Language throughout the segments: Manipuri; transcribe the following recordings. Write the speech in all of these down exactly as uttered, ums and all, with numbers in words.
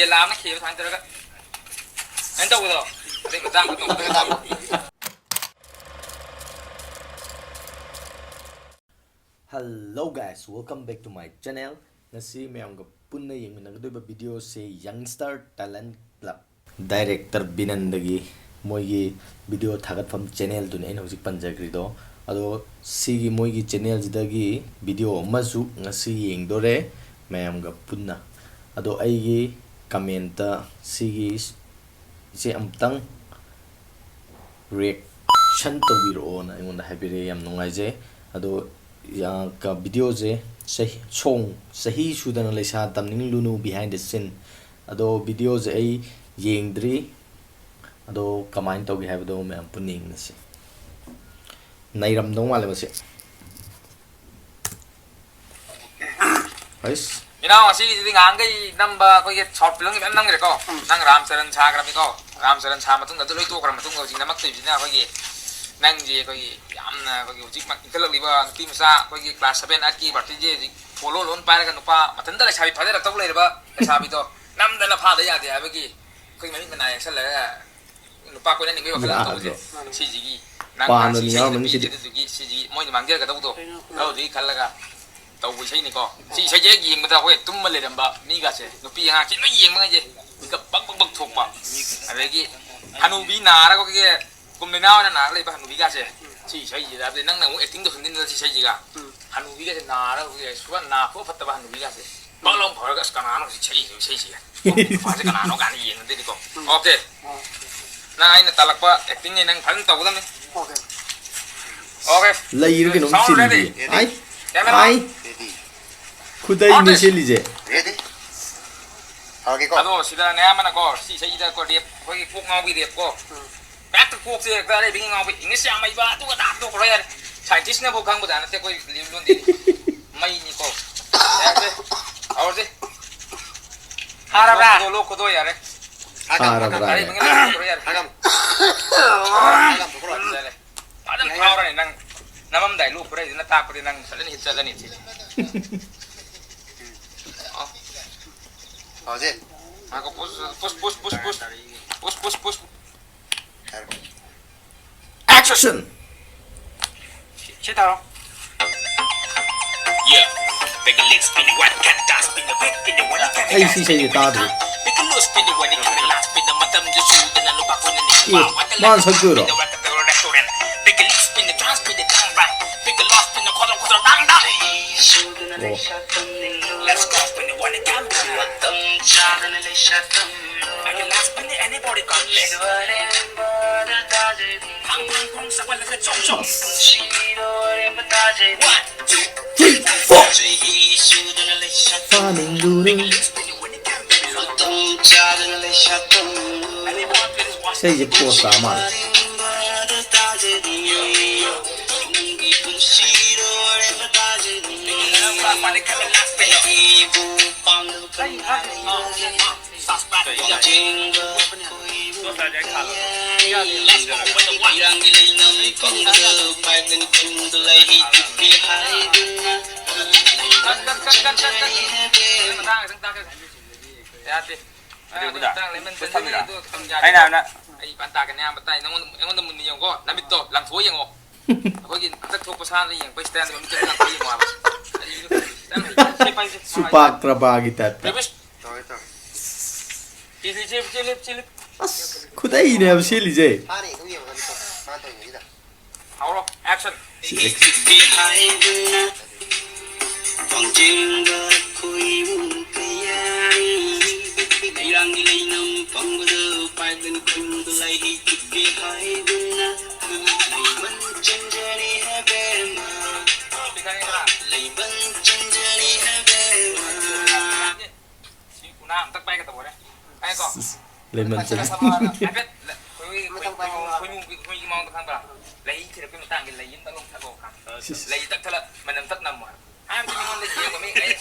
ꯌꯦꯂꯥꯝꯅ ꯈꯦꯕ ꯁꯨꯃꯥꯏꯅ ꯇꯧꯔꯒ ꯑꯩꯅ ꯇꯧꯕꯗꯣ ꯑꯗꯩ ꯃꯇꯥꯡꯗ ꯇꯧꯕꯗ Hello guys, welcome back to my channel. ꯉꯁꯤ ꯃꯌꯥꯝꯒ ꯄꯨꯟꯅ ꯌꯦꯡꯃꯤꯟꯅꯒꯗꯣꯏꯕ ꯚꯤꯗꯤꯑꯣꯁꯦ Youngster Talent Club Director ꯕꯤꯅꯟꯗꯒꯤ ꯃꯣꯏꯒꯤ ꯚꯤꯗꯤꯑꯣ ꯊꯥꯒꯠꯐꯝ ꯆꯦꯅꯦꯜꯗꯨꯅꯤ ꯑꯩꯅ ꯍꯧꯖꯤꯛ ꯄꯟꯖꯈ꯭ꯔꯤꯗꯣ꯫ ꯑꯗꯣ ꯁꯤꯒꯤ ꯃꯣꯏꯒꯤ ꯆꯦꯅꯦꯜꯁꯤꯗꯒꯤ ꯚꯤꯗꯤꯑꯣ ꯑꯃꯁꯨ ꯉꯁꯤ ꯌꯦꯡꯗꯣꯔꯦ ꯃꯌꯥꯝꯒ ꯄꯨꯟꯅ꯫ ꯑꯗꯣ ꯑꯩꯒꯤ ꯀꯃꯦꯟꯇ ꯁꯤꯒꯤ ꯁꯦ ꯑꯃꯨꯛꯇꯪ ꯔꯤꯌꯦꯛꯁꯟ ꯇꯧꯕꯤꯔꯛꯑꯣꯅ ꯑꯩꯉꯣꯟꯗ ꯍꯥꯏꯕꯤꯔꯛꯑꯦ, ꯌꯥꯝ ꯅꯨꯡꯉꯥꯏꯖꯩ꯫ ꯑꯗꯣ ꯚꯤꯗꯤꯑꯣꯁꯦ ꯆꯍꯤ ꯁꯣꯡ ꯆꯍꯤ ꯁꯨꯗꯅ ꯂꯩꯁꯥ ꯇꯝꯅꯤꯡꯂꯨꯅꯨ behind the scene꯫ ꯑꯗꯣ ꯚꯤꯗꯤꯑꯣꯁꯦ ꯑꯩ ꯌꯦꯡꯗ꯭ꯔꯤ꯫ ꯑꯗꯣ ꯀꯃꯥꯏꯅ ꯇꯧꯒꯦ ꯍꯥꯏꯕꯗꯣ ꯃꯌꯥꯝ ꯄꯨꯟꯅ ꯌꯦꯡꯃꯤꯟꯅꯁꯤ꯫ ꯅꯩꯔꯝꯗꯧ ꯃꯥꯜꯂꯦ ꯃꯁꯤ꯫ ꯍꯩꯁ꯫ ꯏꯅꯥꯎ, ꯉꯁꯤꯒꯤꯁꯤꯗꯤ ꯉꯍꯥꯟꯈꯩ ꯅꯝꯕ ꯑꯩꯈꯣꯏꯒꯤ ꯁꯣꯔꯠ ꯐꯤꯂꯝꯒꯤ ꯃꯌꯥꯝ ꯅꯝꯈ꯭ꯔꯦꯀꯣ꯫ ꯎꯝ꯫ ꯅꯪ ꯔꯥꯝ ꯆꯔꯟ ꯁꯥꯈ꯭ꯔꯕꯅꯤꯀꯣ꯫ ꯔꯥꯝ ꯆꯔꯟ ꯁꯥ ꯃꯇꯨꯡꯗ ꯑꯗꯨ ꯂꯣꯏ ꯇꯣꯛꯈ꯭ꯔ ꯃꯇꯨꯡꯗ ꯍꯧꯖꯤꯛ ꯅꯝꯃꯛꯇꯣꯏꯁꯤꯅ ꯑꯩꯈꯣꯏꯒꯤ ꯅꯪꯁꯦ ꯑꯩꯈꯣꯏꯒꯤ ꯌꯥꯝꯅ ꯑꯩꯈꯣꯏꯒꯤ ꯍꯧꯖꯤꯛꯃꯛ ꯏꯟꯈꯠꯂꯛꯂꯤꯕ ꯅꯨꯄꯤ ꯃꯆꯥ ꯑꯩꯈꯣꯏꯒꯤ class seven eight ꯀꯤ party ꯁꯦ ꯍꯧꯖꯤꯛ ꯐꯣꯂꯣ ꯂꯣꯏ ꯄꯥꯏꯔꯒ ꯅꯨꯄꯥ ꯃꯊꯟꯇ ꯂꯩꯁꯥꯕꯤ ꯐꯥꯖꯔꯛꯇꯧ ꯂꯩꯔꯕ ꯂꯩꯁꯥꯕꯤꯗꯣ ꯅꯝꯗꯅ ꯐꯥꯗ ꯌꯥꯗꯦ ꯍꯥꯏꯕꯒꯤ ꯑꯩꯈꯣꯏ ꯃꯃꯤꯠ ꯃꯅꯥ ꯌꯦꯛꯁꯜꯂꯒ ꯅꯨꯄꯥ ꯀꯣꯏꯅꯅꯤꯡꯕꯒꯤ ꯋꯥꯈꯜ ꯑꯃ ꯇꯧꯕꯁꯦ꯫ ꯌꯥꯗ꯭ꯔꯣ? ꯁꯤꯁꯤꯒꯤ ꯅꯪ ꯄꯥꯟꯕ ꯁꯤ ꯃꯤ ꯏꯁꯩꯁꯤꯗ ꯌꯥꯎꯔꯝꯃꯅꯤ ꯁꯤꯗꯤ꯫ ꯄꯤꯗꯦ, ꯑꯗꯨꯗꯨꯒꯤ ꯁꯤꯁꯤ ꯃꯣꯏꯅ ꯃꯥꯡꯖꯒꯗꯧꯕꯗꯣ ꯀꯩꯅꯣ? ꯑꯗꯨꯗꯨꯒꯤ ꯈꯜꯂꯒ ꯇꯧꯕ ꯏꯁꯩꯅꯤꯀꯣ꯫ ꯁꯤ ꯏꯁꯩꯁꯦ ꯍꯦꯛ ꯌꯦꯡꯕꯗ ꯑꯩꯈꯣꯏ ꯇꯨꯝꯕ ꯂꯩꯔꯝꯕ ꯃꯤꯒꯥꯁꯦ, ꯅꯨꯄꯤ ꯑꯉꯥꯡꯁꯤ ꯂꯣꯏ ꯌꯦꯡꯕ ꯉꯩꯁꯦ ꯃꯤꯀꯞ ꯕꯛ ꯕꯛ ꯕꯛ ꯊꯣꯛꯄ꯫ ꯑꯗꯒꯤ ꯍꯅꯨꯕꯤ ꯅꯥꯔꯒ ꯑꯩꯈꯣꯏꯒꯤ ꯀꯨꯝꯂꯩꯅꯥ ꯑꯣꯏꯅ ꯅꯥꯔ ꯂꯩꯕ ꯍꯅꯨꯕꯤꯒꯥꯁꯦ ꯁꯤ ꯏꯁꯩꯁꯤꯗ, ꯑꯗꯩ ꯅꯪꯅ ꯑꯃꯨꯛ acting ꯇꯧꯁꯟꯗꯣꯏꯅꯤꯗꯣ ꯁꯤ ꯏꯁꯩꯁꯤꯒ꯫ ꯎꯝ꯫ ꯍꯅꯨꯕꯤꯒꯁꯦ ꯅꯥꯔꯒ ꯑꯩꯈꯣꯏꯒꯤ ꯁꯨꯕ ꯅꯥ ꯈꯣꯠ ꯐꯠꯇꯕ ꯍꯅꯨꯕꯤꯒꯥꯁꯦ ꯕꯛ ꯂꯥꯎ ꯐꯔꯒ, "ꯑꯁ, ꯀꯅꯥꯅꯣ ꯍꯧꯖꯤꯛ ꯁꯛꯏꯁꯦ ꯏꯁꯩꯁꯤꯒ? ꯅꯨꯄꯥꯁꯦ ꯀꯅꯥꯅꯣ?" ꯀꯥꯏꯅ ꯌꯦꯡꯅꯗꯣꯏꯅꯤꯀꯣ꯫ ꯎꯝ꯫ Okay꯫ ꯑꯣ꯫ ꯅꯪ ꯑꯩꯅ ꯇꯥꯛꯂꯛꯄ acting ꯅꯦ, ꯅꯪ ꯐꯖꯅ ꯇꯧꯒꯗꯕꯅꯤ꯫ Okay꯫ Okay꯫ ꯂꯩꯔ ꯀꯩꯅꯣꯝ sound ready꯫ ꯆꯤꯜꯂꯤꯌꯦ꯫ ꯑꯥꯏ꯫ Camera꯫ ꯑꯥꯏ꯫ Ready꯫ ꯈꯨꯗꯩꯅꯦ artist꯫ ꯁꯦꯠꯂꯤꯁꯦ꯫ Ready꯫ ꯍꯧꯔꯒꯦꯀꯣ꯫ ꯑꯗꯣ ꯁꯤꯗ ꯅꯌꯥꯝꯕꯅꯀꯣ, ꯁꯤ ꯏꯁꯩꯁꯤꯗ ꯀꯣ rap, ꯑꯩꯈꯣꯏꯒꯤ ꯀꯣꯛ ꯉꯥꯎꯕꯤ rap ꯀꯣ꯫ ꯎꯝ꯫ ꯍꯦꯛꯇ ꯀꯣꯛꯁꯦ ꯍꯦꯛꯇ ꯑꯔꯩꯕꯒꯤ ꯉꯥꯎꯕ, English ꯌꯥꯝ ꯍꯩꯕ, ꯑꯗꯨ ꯑꯗꯥ ꯇꯣꯛꯈ꯭ꯔꯣ ꯌꯥꯔꯦ꯫ Scientist ꯅꯐꯥꯎ ꯈꯪꯕꯖꯥꯠ ꯅꯠꯇꯦ ꯑꯩꯈꯣꯏ ꯂꯣꯟꯗꯤ꯫ ꯃꯩꯅꯤꯀꯣ꯫ ꯌꯥꯔꯦ, ꯍꯧꯔꯁꯤ꯫ ꯐꯥꯔꯕ꯭ꯔꯥ? ꯂꯣꯛ ꯈꯨꯗꯣ, ꯂꯣꯛ ꯈꯨꯗꯣ ꯌꯥꯔꯦ꯫ ꯐꯥꯔꯕ꯭ꯔꯥ? ꯑꯔꯩꯕꯉꯩ ꯂꯣꯛ ꯈꯨꯗꯣ ꯌꯥꯔꯦ꯫ ꯐꯥꯔꯝ꯫ Farm, farm, farm. ꯌꯥꯔꯦ꯫ ꯐꯖꯅ ꯐꯥꯎꯔꯅꯤ ꯅꯪ꯫ ꯅꯃꯝꯗꯥꯏ ꯂꯣꯛ ꯈꯨꯔꯩꯗꯨꯅ ꯇꯥꯛꯄꯗꯤ ꯅꯪ ꯐꯖꯅ hit ꯆꯠꯂꯅꯤ ꯁꯤꯗꯤ꯫ ꯍꯧꯖꯤꯛ꯫ ꯉꯥꯏꯈꯣ, pause, pause, pause, pause, pause꯫ Pause, pause, pause꯫ Action! ꯁꯤ ꯇꯥꯔꯣ꯫ Yeah. Big licks, spin the one, got dust, spin the whip, spin the one, got ꯑꯩ ꯁꯤ ꯏꯁꯩꯁꯦ ꯇꯥꯗ꯭ꯔꯤ꯫ Big loose, spin the one, got the last, spin the ꯃꯇꯝꯗꯨ ꯁꯨꯗꯅ ꯂꯨꯄꯥ ꯀꯨꯟ ꯑꯅꯤ꯫ ꯑꯦ, ꯃꯥꯅ ꯁꯛꯇꯣꯏꯔꯣ? Big licks, spin the trance, spin the down right. Big loss, spin the ꯈꯣꯗ꯭ꯔꯣꯡ ꯈꯣꯗ꯭ꯔꯣꯡ ꯗꯥꯡ ꯗꯥꯡ꯫ ꯑꯣ꯫ Let's go, spin the one, got the ꯃꯇꯝ ꯆꯥꯗꯅ ꯂꯩꯁꯥ ꯇꯝꯂꯣ꯫ I can last, spin the anybody complex꯫ ꯐꯪ, ꯐꯪ, ꯐꯪ, ꯁꯛꯄ ꯂꯩꯁꯥ ꯆꯣꯡ, ꯆꯣꯡ꯫ ꯑꯁ꯫ One, two, three, four꯫ ꯐꯥꯅꯤꯡꯗꯨꯅ꯫ ꯏꯁꯩꯁꯦ pause ꯇꯥ ꯃꯥꯜꯂꯦ꯫ ꯌꯥꯗꯦ꯫ ꯑꯗꯨ ꯎꯗ? ꯃꯇꯥꯡ ꯂꯩꯃꯟ ꯄꯨꯁ ꯊꯝꯃꯤꯔ? ꯑꯗꯨ ꯑꯗꯨꯝ ꯌꯥꯗꯦ꯫ ꯑꯩꯅ ꯍꯥꯏꯕꯅ ꯑꯩ ꯄꯥꯟ ꯇꯥꯛꯀꯅꯤ ꯑꯌꯥꯝꯕ ꯇꯥꯏ꯫ ꯅꯪꯉꯣꯟꯗ, ꯑꯩꯉꯣꯟꯗ ꯃꯨꯟꯅ ꯌꯦꯡꯉꯣ, ꯅꯃꯤꯠꯇꯣ ꯂꯪꯊꯣꯛꯑ ꯌꯦꯡꯉꯣ꯫ ꯑꯩꯈꯣꯏꯒꯤ ꯍꯟꯗꯛ ꯊꯣꯛꯄ ꯁꯥꯅ ꯌꯦꯡꯉꯛꯄ style ꯗꯣ ꯃꯤꯠꯇ ꯂꯪꯊꯣꯛꯑ ꯌꯦꯡꯉꯣ ꯍꯥꯏꯕ꯫ ꯑꯗꯨ ꯈꯤꯇꯪ ꯍꯩ-, ꯁꯤ ꯄꯥꯏꯁꯦ꯫ ꯁꯨꯄꯥꯛ ꯇ꯭ꯔꯄꯥꯒꯤ type ꯇ꯫ ꯇꯧꯔꯦ, ꯇꯧꯔꯦ꯫ ꯆꯦꯜꯂꯤ, ꯆꯦꯜꯂꯤ, ꯆꯦꯜꯂꯤ, ꯆꯦꯜꯂꯤ꯫ ꯑꯁ, ꯈꯨꯗꯩꯅꯦꯕ ꯁꯦꯠꯂꯤꯁꯦ꯫ ꯐꯥꯅꯤ, ꯑꯗꯨꯝ ꯌꯦꯡꯉꯣ, ꯅꯃꯤꯠꯇꯣ꯫ ꯃꯥꯅ ꯇꯧꯔꯤꯉꯩꯁꯤꯗ꯫ ꯍꯧꯔꯣ, action꯫ ꯁꯤ ꯑꯦꯛꯁ-꯫ ꯄꯥꯡꯖꯦꯡꯗ ꯈꯣꯏꯃꯨ ꯀꯌꯥꯅꯤ, ꯂꯩꯔꯥꯡꯒꯤ ꯂꯩꯅꯝ ꯄꯪꯕꯗ ꯄꯥꯏꯗꯅ ꯈꯨꯟꯗ ꯂꯩ ꯆꯨꯞꯀꯦ ꯍꯥꯏꯗꯨꯅ, ꯂꯩꯃꯟ ꯆꯟꯖꯔꯤ ꯍꯥꯏꯕꯦꯝꯃ, ꯂꯩꯃꯟ ꯆꯟꯖꯔꯤ ꯍꯥꯏꯕꯦꯝꯃ꯫ ꯁꯤ ꯎꯅꯥ ꯑꯝꯇ ꯄꯥꯏꯒꯦ ꯇꯧꯕꯅꯦ꯫ ꯄꯥꯏꯌꯦꯀꯣ? ꯂꯩꯃꯟ ꯆꯟ-꯫ ꯍꯥꯏꯐꯦꯠ ꯂ-, ꯑꯩꯈꯣꯏ, ꯑꯩꯈꯣꯏ, ꯑꯩꯈꯣꯏ, ꯑꯩꯈꯣꯏ ꯃꯑꯣꯡꯗꯣ ꯈꯪꯕ꯭ꯔꯥ? ꯂꯩ ꯊꯤꯔꯛꯄꯩ ꯃꯇꯥꯡꯒꯤ ꯂꯩ ꯑꯝꯇ ꯂꯧꯊꯠꯂꯣ ꯈꯪꯕ꯭ꯔꯥ? ꯁꯤꯁ꯫ ꯂꯩ ꯇꯛꯊꯠꯂ ꯃꯅꯝ ꯇꯛ ꯅꯝꯃꯣ ꯍꯥꯏꯕ꯫ ꯍꯥꯏꯕꯗꯤ ꯃꯤꯉꯣꯟꯗ ꯌꯦꯡꯉ ꯃꯤ ꯑꯩ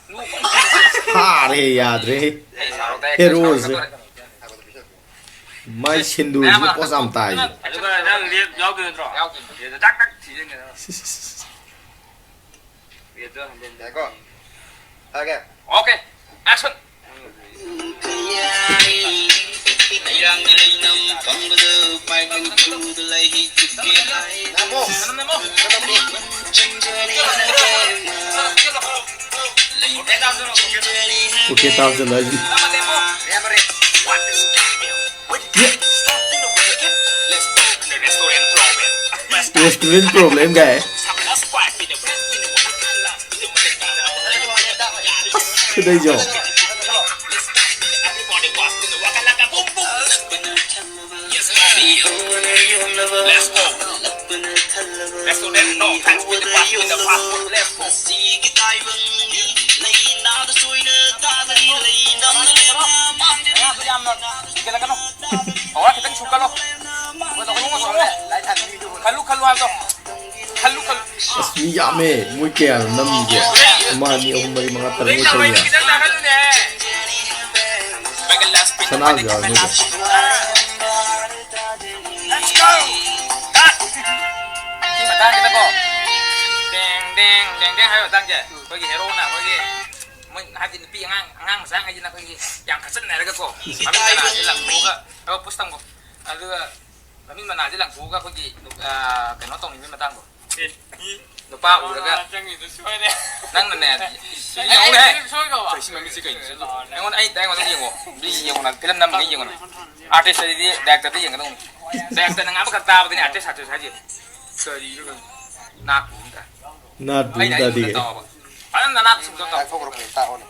ꯅꯣꯛꯄ ꯐꯥꯔꯦ, ꯌꯥꯗ꯭ꯔꯦ꯫ ꯑꯩ ꯁꯥꯎꯔꯛꯇ-, ꯑꯩ heroes ꯁꯥꯎꯔꯛꯀꯗꯧꯔꯦ꯫ ꯁꯦ꯫ ꯃꯥꯏ ꯁꯤꯟꯗꯨꯁꯤꯅ ꯄꯣꯠ ꯌꯥꯝ ꯇꯥꯏꯁꯦ꯫ ꯑꯗꯨꯒ ꯅꯪ ꯂꯦꯞ ꯌꯥꯎꯗꯣꯏ ꯅꯠꯇ꯭ꯔꯣ? ꯌꯥꯎꯗꯣꯏꯅꯤ꯫ ꯂꯦꯞꯇ ꯇꯛ ꯇꯛ ꯊꯤꯖꯤꯟꯒꯗꯕ꯫ ꯁꯤ, ꯁꯤ, ꯁꯤ, ꯁꯤ꯫ ꯂꯦꯞꯇ ꯍꯟꯖꯤꯟ-꯫ ꯌꯥꯏꯀꯣ? ꯐꯔꯒꯦ? Okay, action! Okay, ꯇꯥꯕ ꯆꯠꯂꯣ ꯑꯩꯗꯤ꯫ Restaurant problem ꯒꯥꯏ꯫ ꯑꯁ, ꯁꯤꯗꯩꯁꯨ꯫ ꯑꯋꯥ ꯈꯤꯇꯪ ꯁꯨꯝ ꯀꯜꯂꯣ꯫ ꯈꯜꯂꯨ, ꯈꯜꯂꯨ ꯍꯥꯏꯕꯗꯣ꯫ ꯈꯜꯂꯨ, ꯈꯜꯂꯨ꯫ ꯑꯁ, ꯃꯤ ꯌꯥꯝꯃꯦ꯫ ꯃꯣꯏ ꯀꯌꯥꯅꯣ ꯅꯝꯃꯤꯁꯦ? ꯑꯃ, ꯑꯅꯤ, ꯑꯍꯨꯝ, ꯃꯔꯤ, ꯃꯉꯥ, ꯇꯔꯨꯛ, ꯃꯣꯏ ꯇꯧꯔꯤ ꯌꯥꯝ꯫ ꯈꯤꯇꯪ ꯇꯥꯈꯠꯂꯨꯅꯦ꯫ ꯁꯅꯥꯁꯨ ꯌꯥꯎꯔꯝꯃꯤꯗ꯫ Let's go! ꯁꯤ ꯃꯇꯥꯡꯁꯤꯗꯀꯣ, ꯗꯦꯡ, ꯗꯦꯡ, ꯗꯦꯡ, ꯗꯦꯡ ꯍꯥꯏꯕ ꯃꯇꯥꯡꯁꯦ, ꯑꯩꯈꯣꯏꯒꯤ ꯍꯦꯔꯣꯅ ꯑꯩꯈꯣꯏꯒꯤ ꯃꯣꯏ ꯍꯥꯏꯗꯤ ꯅꯨꯄꯤ ꯑꯉꯥꯡ, ꯑꯉꯥꯡ ꯃꯆꯥꯉꯩꯁꯤꯅ ꯑꯩꯈꯣꯏꯒꯤ ꯌꯥꯝ ꯈꯠꯆꯟꯅꯔꯒꯀꯣ, ꯃꯃꯤꯠ ꯃꯅꯥꯁꯦ ꯂꯪꯊꯣꯛꯑꯒ, ꯑꯣ, push ꯇꯝꯈꯣ꯫ ꯑꯗꯨꯒ ꯃꯃꯤꯠ ꯃꯅꯥꯁꯦ ꯂꯪꯊꯣꯛꯑꯒ ꯑꯩꯈꯣꯏꯒꯤ, ꯑ, ꯀꯩꯅꯣ ꯇꯧꯅꯤꯡꯕꯒꯤ ꯃꯇꯥꯡꯗꯣ꯫ ꯅꯨꯄꯥ ꯎꯔꯒ ꯆꯪꯉꯤꯗꯨ ꯁꯣꯏꯔꯦ꯫ ꯅꯪꯅꯅꯦ, ꯑꯩ ꯌꯦꯡꯉꯨꯅꯦ꯫ ꯑꯩ ꯁꯣꯏꯈ꯭ꯔꯕ? ꯀꯩ ꯁꯤ ꯃꯃꯤꯠꯁꯤ ꯀꯩꯅꯣ ꯁꯤ? ꯑꯣ, ꯅꯪ ꯑꯩꯉꯣꯟꯗ, ꯑꯩ, ꯑꯩꯉꯣꯟꯗ ꯌꯦꯡꯉꯣ꯫ ꯃꯤ ꯌꯦꯡꯉꯣ ꯅꯪ, film ꯅꯝꯃꯤꯉꯩ ꯌꯦꯡꯉꯣ ꯅꯪ꯫ Artist ꯍꯥꯏꯗꯤ director ꯗ ꯌꯦꯡꯒꯗꯧꯅꯤ꯫ Director ꯅ ꯉꯥꯡꯕ ꯈꯛ ꯇꯥꯕꯗꯅꯦ artist, artist ꯍꯥꯏꯁꯦ꯫ ꯀꯔꯤꯅꯣ ꯈꯪꯗꯦ꯫ ꯅꯥꯠꯄꯨ ꯑꯝꯇ꯫ ꯅꯥꯠꯄꯨ ꯑꯩꯅ ꯑꯝꯇ ꯍꯥꯏꯁꯤꯅ ꯑꯗꯤꯒꯦ꯫ ꯇꯥꯎꯑꯣꯕ꯫ ꯐꯖꯅ ꯅꯥꯠ ꯁꯨꯝ ꯇꯧ꯫ ꯇꯥꯛꯊꯣꯛꯈ꯭ꯔꯣ, ꯐꯖꯅ ꯇꯥꯛꯑꯣꯅꯦ꯫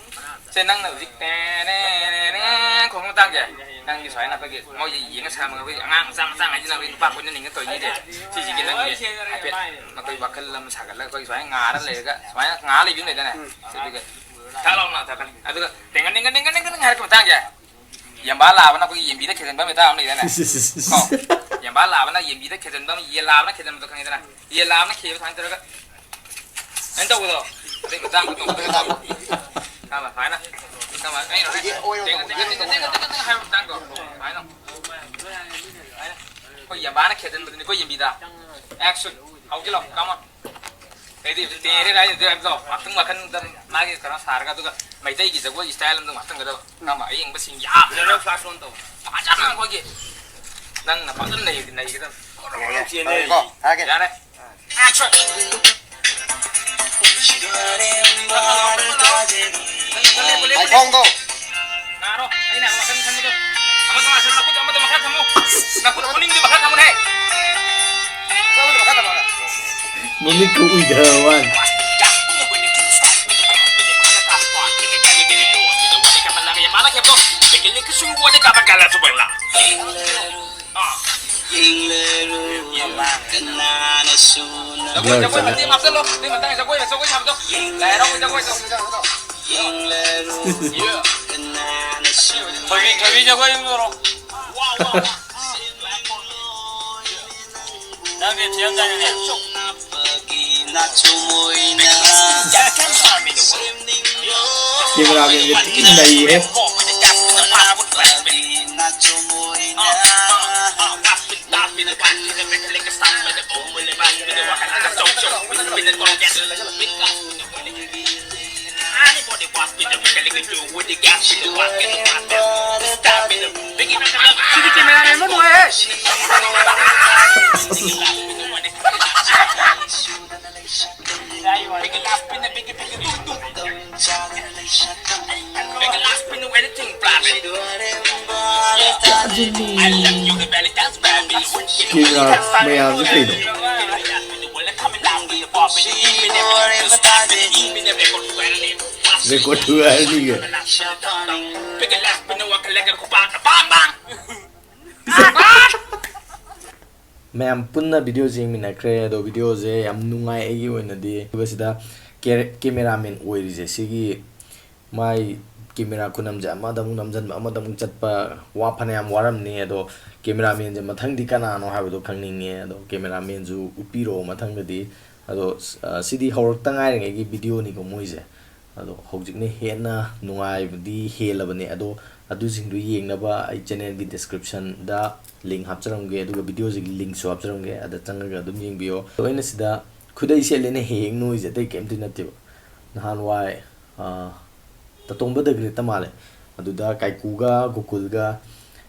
ꯁꯦ, ꯅꯪꯅ ꯍꯧꯖꯤꯛ ꯇꯦ ꯅꯦ ꯅꯦ ꯅꯦ ꯈꯣꯡꯕ ꯃꯇꯥꯡꯁꯦ, ꯅꯪꯒꯤ ꯁꯨꯃꯥꯏꯅ ꯑꯩꯈꯣꯏꯒꯤ ꯃꯣꯏꯁꯦ ꯌꯦꯡꯉ ꯁꯥꯟꯅꯕ, ꯑꯩꯈꯣꯏꯒꯤ ꯑꯉꯥꯡ ꯃꯆꯥ ꯃꯆꯥ ꯉꯩꯁꯤꯅ ꯑꯩꯈꯣꯏ ꯅꯨꯄꯥ ꯀꯣꯏꯅꯅꯤꯡꯉ ꯇꯧꯔꯤꯁꯦ꯫ ꯁꯤꯁꯤꯒꯤ ꯅꯪꯒꯤ ꯍꯥꯏꯐꯦꯠ ꯑꯩꯈꯣꯏ ꯋꯥꯈꯜ ꯑꯃ ꯁꯥꯒꯠꯂꯒ ꯑꯩꯈꯣꯏ ꯁꯨꯃꯥꯏꯅ ꯉꯥꯔ ꯂꯩꯔꯒ ꯁꯨꯃꯥꯏꯅ ꯉꯥ ꯂꯩꯕꯤ ꯑꯃ ꯂꯩꯗꯥꯏꯅꯦ? ꯑꯗꯨꯒ ꯊꯛ ꯂꯥꯎꯅ ꯊꯛꯀꯅꯤ꯫ ꯑꯗꯨꯒ ꯇꯦꯡꯒ ꯇꯦꯡꯒ ꯇꯦꯡꯒ ꯇꯦꯡꯒ ꯍꯥꯏꯔꯛꯄ ꯃꯇꯥꯡꯁꯦ꯫ ꯌꯦꯟꯕꯥ ꯂꯥꯕꯅ ꯑꯩꯈꯣꯏꯒꯤ ꯌꯦꯟꯕꯤꯗ ꯈꯦꯖꯟꯕ ꯃꯇꯥꯡ ꯑꯃ ꯂꯩꯗꯥꯏꯅꯦ? ꯀꯣ? ꯌꯦꯟꯕꯥ ꯂꯥꯕꯅ ꯌꯦꯟꯕꯤꯗ ꯈꯦꯖꯟꯕ ꯑꯃ, ꯌꯦꯟ ꯂꯥꯕꯅ ꯈꯦꯖꯟꯕꯗꯣ ꯈꯪꯉꯤꯗꯅ? ꯌꯦꯟ ꯂꯥꯕꯅ ꯈꯦꯕ ꯁꯨꯃꯥꯏꯅ ꯇꯧꯔꯒ ꯁꯨꯃꯥꯏꯅ ꯇꯧꯕꯗꯣ꯫ ꯑꯗꯨꯏ ꯃꯇꯥꯡꯗꯣ ꯇꯧꯕꯗꯣ ꯇꯧꯕ꯫ ꯈꯪꯉꯕ? ꯁꯨꯃꯥꯏꯅ꯫ ꯈꯪꯉꯕ? ꯑꯩꯅ ꯍꯣꯔꯦꯟ ꯇꯦꯡꯒ ꯇꯦꯡꯒ ꯇꯦꯡꯒ ꯇꯦꯡꯒ ꯇꯦꯡꯒ ꯍꯥꯏꯕ ꯃꯇꯥꯡꯗꯣ꯫ ꯁꯨꯃꯥꯏꯅ꯫ ꯁꯨꯃꯥꯏꯅ꯫ ꯑꯩꯈꯣꯏ ꯌꯦꯟꯕꯥꯅ ꯈꯦꯖꯟꯕꯗꯨꯅꯤꯀꯣ ꯌꯦꯟꯕꯤꯗ꯫ Action꯫ ꯍꯧꯖꯤꯜꯂꯣ꯫ Come on꯫ ꯑꯩꯗꯤ ꯇꯦꯔꯦ ꯍꯥꯏꯗꯨ ꯍꯥꯏꯕꯗꯣ ꯉꯥꯛꯇꯪ ꯋꯥꯈꯜꯗ ꯃꯥꯒꯤ ꯀꯩꯅꯣ ꯁꯥꯔꯒ, ꯑꯗꯨꯒ ꯃꯩꯇꯩꯒꯤ ꯖꯒꯣꯏ style ꯑꯃꯗ ꯉꯥꯛꯇꯪꯒꯗꯕ꯫ ꯅꯪ ꯑꯌꯦꯡꯕꯁꯤꯡ ꯌꯥꯝ ꯖꯦꯅꯔꯦꯜ ꯐ꯭ꯂꯥꯁ ꯑꯣꯟ ꯇꯧ꯫ ꯐꯖꯅ ꯑꯩꯈꯣꯏꯒꯤ ꯅꯪꯅ ꯐꯖꯅ ꯅꯩ-, ꯅꯩꯒꯗꯕ꯫ ꯀꯣ, ꯊꯥꯔꯒꯦ꯫ ꯌꯥꯔꯦ꯫ Action! ꯃꯥꯏꯈꯣꯡꯗꯣ꯫ ꯅꯥꯔꯣ, ꯑꯩꯅ ꯋꯥꯈꯜ ꯈꯟꯕꯗꯣ꯫ ꯑꯃꯗꯣ ꯉꯥꯛꯁꯜꯂꯣ, ꯅꯈꯨꯠ ꯑꯃꯗꯣ ꯃꯈꯥ ꯊꯝꯃꯨ꯫ ꯅꯈꯨꯠ ꯈꯨꯅꯤꯡꯗꯣ ꯃꯈꯥ ꯊꯝꯃꯨꯅꯦ꯫ ꯃꯈꯨꯠ ꯑꯃꯗꯣ ꯃꯈꯥ ꯊꯝꯃꯣ꯫ ꯃꯃꯤꯠꯀ ꯎꯏꯊꯕ ꯋꯥꯅꯤ꯫ ꯖꯒꯣꯏ, ꯖꯒꯣꯏ ꯃꯇꯦꯛ ꯑꯃ ꯍꯥꯞꯆꯜꯂꯣ꯫ ꯑꯗꯨꯏ ꯃꯇꯥꯡꯗ ꯖꯒꯣꯏ, ꯖꯒꯣꯏ ꯁꯥꯕꯗꯣ꯫ ꯂꯥꯏ ꯍꯔꯥꯎꯕꯩ ꯖꯒꯣꯏꯗꯣ꯫ ꯊꯣꯏꯕꯤ, ꯊꯣꯏꯕꯤ ꯖꯒꯣꯏ ꯑꯃ ꯇꯧꯔꯣ꯫ ꯅꯪꯗꯤ ꯊꯤꯔꯝꯗꯥꯏꯗꯅꯦ꯫ ꯀꯦꯃꯦꯔꯥꯃꯦꯟꯒ ꯊꯤ ꯅꯩꯍꯦ꯫ ꯁꯤꯗꯤ ꯀꯦꯃꯦꯔꯥꯃꯦꯟ ꯑꯃ ꯅꯨꯡꯉꯥꯏꯍꯦ꯫ ꯀꯦꯃꯦꯔꯥ ꯃꯌꯥꯝꯁꯦ ꯀꯩꯅꯣ? ꯔꯦꯀꯣꯔꯗ ꯊꯨꯒꯥꯏꯔꯅꯤꯒ꯫ ꯃꯌꯥꯝ ꯄꯨꯟꯅ ꯚꯤꯗꯤꯑꯣꯁꯦ ꯌꯦꯡꯃꯤꯟꯅꯈ꯭ꯔꯦ, ꯑꯗꯣ ꯚꯤꯗꯤꯑꯣꯁꯦ ꯌꯥꯝ ꯅꯨꯡꯉꯥꯏ ꯑꯩꯒꯤ ꯑꯣꯏꯅꯗꯤ꯫ ꯑꯗꯨꯒ ꯁꯤꯗ ꯀꯦ-, ꯀꯦꯃꯦꯔꯥꯃꯦꯟ ꯑꯣꯏꯔꯤꯁꯦ ꯁꯤꯒꯤ ꯃꯥꯏ ꯀꯦꯃꯦꯔꯥ ꯈꯨꯅꯝꯁꯦ ꯑꯃꯗ ꯑꯃꯨꯛ ꯅꯝꯁꯤꯟꯕ, ꯑꯃꯗ ꯑꯃꯨꯛ ꯆꯠꯄ, ꯋꯥ ꯐꯅꯌꯥꯝ ꯋꯥꯔꯝꯅꯤ꯫ ꯑꯗꯣ ꯀꯦꯃꯦꯔꯥꯃꯦꯟꯁꯦ ꯃꯊꯪꯗꯤ ꯀꯅꯥꯅꯣ ꯍꯥꯏꯕꯗꯣ ꯈꯪꯅꯤꯡꯉꯦ꯫ ꯑꯗꯣ ꯀꯦꯃꯦꯔꯥꯃꯦꯟꯁꯨ ꯎꯠꯄꯤꯔꯛꯑꯣ ꯃꯊꯪꯗꯗꯤ꯫ ꯑꯗꯣ, ꯑ, ꯁꯤꯗꯤ ꯍꯧꯔꯛꯇ ꯉꯥꯏꯔꯤꯉꯩꯒꯤ ꯚꯤꯗꯤꯑꯣꯅꯤꯀꯣ ꯃꯣꯏꯁꯦ꯫ ꯑꯗꯣ ꯍꯧꯖꯤꯛꯅ ꯍꯦꯟꯅ ꯅꯨꯡꯉꯥꯏꯕꯗꯤ ꯍꯦꯜꯂꯕꯅꯦ꯫ ꯑꯗꯣ ꯑꯗꯨꯁꯤꯡꯗꯨ ꯌꯦꯡꯅꯕ ꯑꯩ ꯆꯦꯅꯦꯜꯒꯤ ꯗꯤꯁꯀ꯭ꯔꯤꯞꯁꯟꯗ ꯂꯤꯡ ꯍꯥꯞꯆꯔꯝꯒꯦ, ꯑꯗꯨꯒ ꯚꯤꯗꯤꯑꯣꯁꯤꯒꯤ ꯂꯤꯡꯁꯨ ꯍꯥꯞꯆꯔꯝꯒꯦ, ꯑꯗ ꯆꯪꯉꯒ ꯑꯗꯨꯝ ꯌꯦꯡꯕꯤꯌꯣ꯫ ꯑꯗꯣ ꯑꯩꯅ ꯁꯤꯗ ꯈꯨꯗꯩ ꯁꯦꯠꯂꯦꯅ ꯍꯦꯛ ꯍꯦꯛ ꯅꯣꯏꯁꯦ ꯑꯇꯩ ꯀꯩꯝꯇ ꯅꯠꯇꯦꯕ꯫ ꯅꯍꯥꯟꯋꯥꯏ ꯑ, ꯇꯇꯣꯝꯕ ꯗ ꯒ꯭ꯔꯦꯠꯇ ꯃꯥꯜꯂꯦ, ꯑꯗꯨꯗ ꯀꯥꯏꯀꯨꯒ ꯒꯣꯀꯨꯜꯒ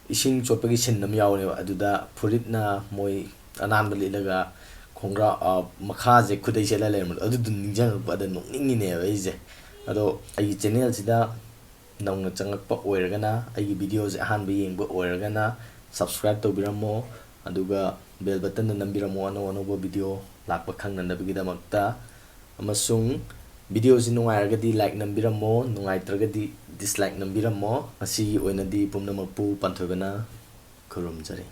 ꯏꯁꯤꯡ ꯆꯣꯠꯄꯒꯤ ꯁꯤꯟ ꯑꯃ ꯌꯥꯎꯔꯦꯕ꯫ ꯑꯗꯨꯗ ꯐꯨꯔꯤꯠꯅ ꯃꯣꯏ ꯑꯅꯥꯟꯕ ꯂꯤꯠꯂꯒ ꯈꯣꯡꯒ꯭ꯔꯥꯎ, ꯑ, ꯃꯈꯥꯁꯦ ꯈꯨꯗꯩ ꯁꯦꯠꯂ ꯂꯩꯔꯝꯕꯗꯣ, ꯑꯗꯨꯗꯣ ꯅꯤꯡꯁꯤꯡꯉꯛꯄꯗ ꯅꯣꯛꯅꯤꯡꯉꯤꯅꯦꯕ ꯑꯩꯁꯦ꯫ ꯑꯗꯣ ꯑꯩꯒꯤ ꯆꯦꯅꯦꯜꯁꯤꯗ ꯅꯧꯅ ꯆꯪꯉꯛꯄ ꯑꯣꯏꯔꯒꯅ, ꯑꯩꯒꯤ ꯚꯤꯗꯤꯑꯣꯁꯦ ꯑꯍꯥꯟꯕ ꯌꯦꯡꯕ ꯑꯣꯏꯔꯒꯅ subscribe ꯇꯧꯕꯤꯔꯝꯃꯣ, ꯑꯗꯨꯒ bell buttonꯗ ꯅꯝꯕꯤꯔꯝꯃꯣ, ꯑꯅꯧ ꯑꯅꯧꯕ ꯚꯤꯗꯤꯑꯣ ꯂꯥꯛꯄ ꯈꯪꯅꯅꯕꯒꯤꯗꯃꯛꯇ꯫ ꯑꯃꯁꯨꯡ ꯚꯤꯗꯤꯑꯣꯁꯤ ꯅꯨꯡꯉꯥꯏꯔꯒꯗꯤ like ꯅꯝꯕꯤꯔꯝꯃꯣ, ꯅꯨꯡꯉꯥꯏꯇ꯭ꯔꯒꯗꯤ dislike ꯅꯝꯕꯤꯔꯝꯃꯣ꯫ ꯉꯁꯤꯒꯤ ꯑꯣꯏꯅꯗꯤ ꯄꯨꯝꯅꯃꯛꯄꯨ ꯄꯥꯟꯊꯣꯏꯕꯅ ꯈꯨꯔꯨꯝꯖꯔꯤ꯫